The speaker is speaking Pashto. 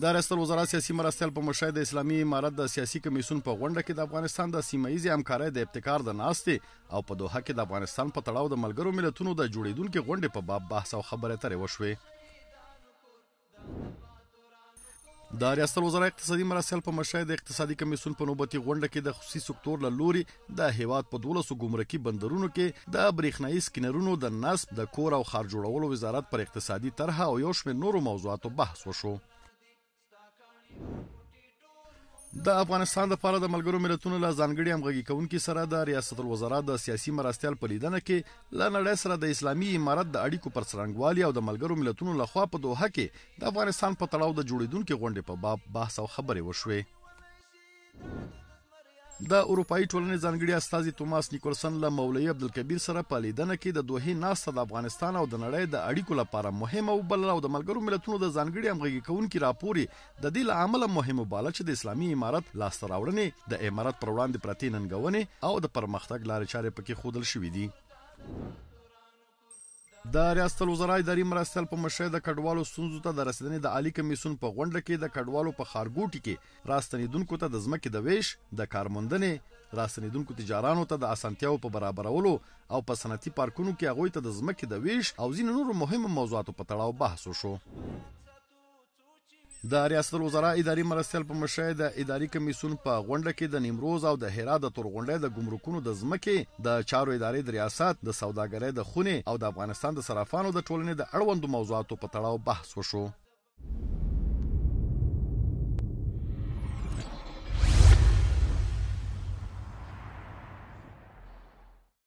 د ریاست الوزرا سیاسي مرستیال په مشرۍ د اسلامي امارت د سیاسي کمیسیون په غونډه کې د افغانستان د سیمه ییزې همکارۍ د ابتکار د ناستې او په دوحه کې د افغانستان په تړاو د ملګرو ملتونو د جوړېدونکې غونډې په باب بحث او خبرې اترې وشوې. د ریاست الوزرا اقتصادي مرستیال په مشرۍ د اقتصادي کمیسیون په نوبتي غونډه کې د خصوصي سکتور له لوري د هیواد په 12 ګمرکي بندرونو کې د برېښنايي سکینرونو د نصب، د کور او ښار جوړولو وزارت پر اقتصادي طرحه او یو شمېر نورو موضوعاتو بحث وشو. د افغانستان لپاره د ملګرو ملتونو له ځانګړي همغږي کوونکي سره د ریاست الوزرا د سیاسي مرستیال په لیدنه کې له نړۍ سره د اسلامي امارت د اړیکو پر څرنګوالي او د ملګرو ملتونو لخوا په دوحه کې د افغانستان په تړاو د جوړېدونکې غونډې په باب بحث او خبرې وشوې. د اروپאيي ټولنې ځانګړي استازي توماس نیکولسن له مولوي عبدالکبیر سره په لیدنه کې د دوحې ناسته د افغانستان او د نړۍ د اړیکو لپاره مهمه وبلله او د ملګرو ملتونو د ځانګړي همغږي کوونکي راپور یې د دې له امله مهم وباله چې د اسلامي امارت لاسته راوړنې، د امارت پر وړاندې پرتې ننګونې او د پرمختګ لارې چارې پکې ښودل شوې دي. د ریاست الوزرا اداري مرستیال په مشرۍ د کډوالو ستونزو ته د رسیدنې د عالي کمیسیون په غونډه کې د کډوالو په ښارګوټي کې راستنیدونکو ته د ځمکې د ویش، د کارموندنې، راستنیدونکو تجارانو ته د اسانتیاوو په برابرولو او په صنعتي پارکونو کې هغوی ته د ځمکې د ویش او ځینو نورو مهمو موضوعاتو په تړاو بحث وشو. د ریاست الوزرا اداري مرستیال په مشرۍ د اداري کمیسیون په غونډه کې د نیمروز او د هرات د تورغونډۍ د ګمرکونو د ځمکې د چارو ادارې د ریاست، د سوداګرۍ د خونې او د افغانستان د صرافانو د ټولنې د اړوندو موضوعاتو په تړاو بحث وشو.